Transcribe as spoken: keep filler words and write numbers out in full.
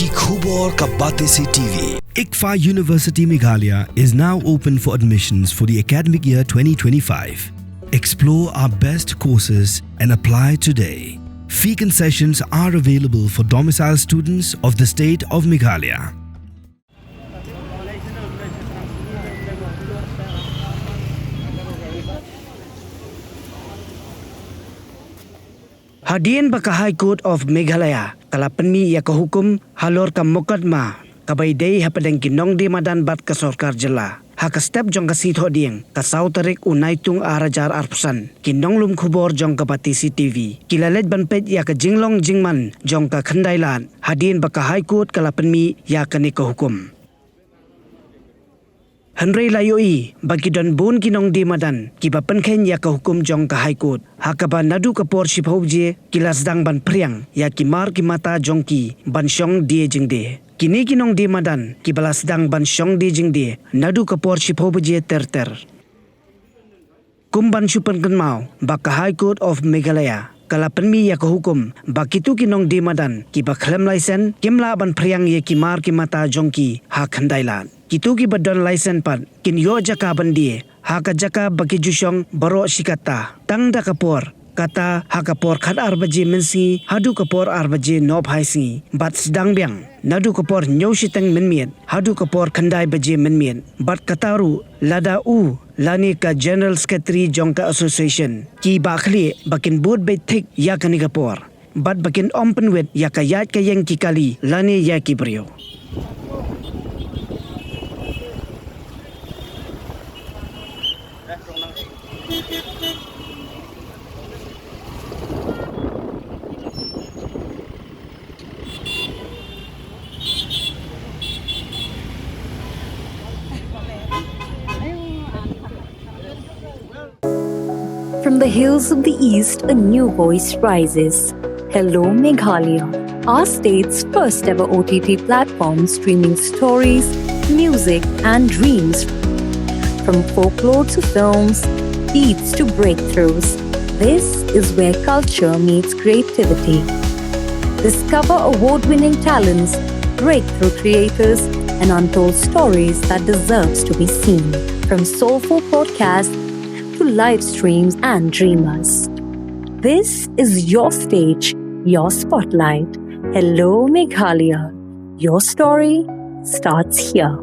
Khubor ka Batesi T V. ICFAI University Meghalaya is now open for admissions for the academic year twenty twenty-five. Explore our best courses and apply today. Fee concessions are available for domicile students of the state of Meghalaya. Hadien ba ka High Court of Meghalaya ka la pynmih ïa ka hukum halor ka mukotduma kaba ïadei hapdeng ki nongdie madan bad ka sorkar jylla, ha ka step jong ka sngi Thohdieng ka saw tarik u Naitung ar hajar arphew san, ki nonglum khubor jong ka Batesi T V ki la leit ban peit ïa ka jinglong jingman jong ka khyndai lad hadien ba ka High Court ka la pynmih ïa kane ka hukum. Hynrei la ïohi ba ki don bun ki nongdie madan kiba pynkheiñ ïa ka hukum jong ka High Court, ha kaba naduh ka por shiphew baje ki la sdang ban phriang ïa ki mar ki mata jong ki ban shong die jingdie. Kine ki nongdie madan kiba la sdang ban shong die jingdie naduh ka por shiphew baje ter ter. Kum ban shu pynkynmaw ba ka High Court of Meghalaya ka la pynmih ïa ka hukum ba kito ki nongdie madan kiba khlem laisen kim lah ban phriang ïa ki mar ki mata jong ki ha khyndai lad. Kito kiba don laisen pat kin ïoh jaka ban die ha ka jaka ba ki ju shong baroh shi katta, tang da ka por kata ha ka por khatar baje mynsngi haduh ka por ar baje nohphai sngi, bad sdang biang naduh ka por hynñiew shiteng mynmiet haduh ka por khyndai baje mynmiet, bad kata ruh lada u lane ka General Secretary jong ka Association ki bah khlieh ba kin bud beit thik ïa kane ka por bad ba kin ym pynwit ïa ka ïaid ka ïeng ki kali lane ïa ki briew. From the hills of the East, a new voice rises. Hello, Meghalaya, our state's first ever O T T platform streaming stories, music, and dreams. From folklore to films, beats to breakthroughs, this is where culture meets creativity. Discover award winning talents, breakthrough creators, and untold stories that deserves to be seen. From soulful podcasts to live streams and dreamers, this is your stage, your spotlight. Hello, Meghalaya. Your story starts here.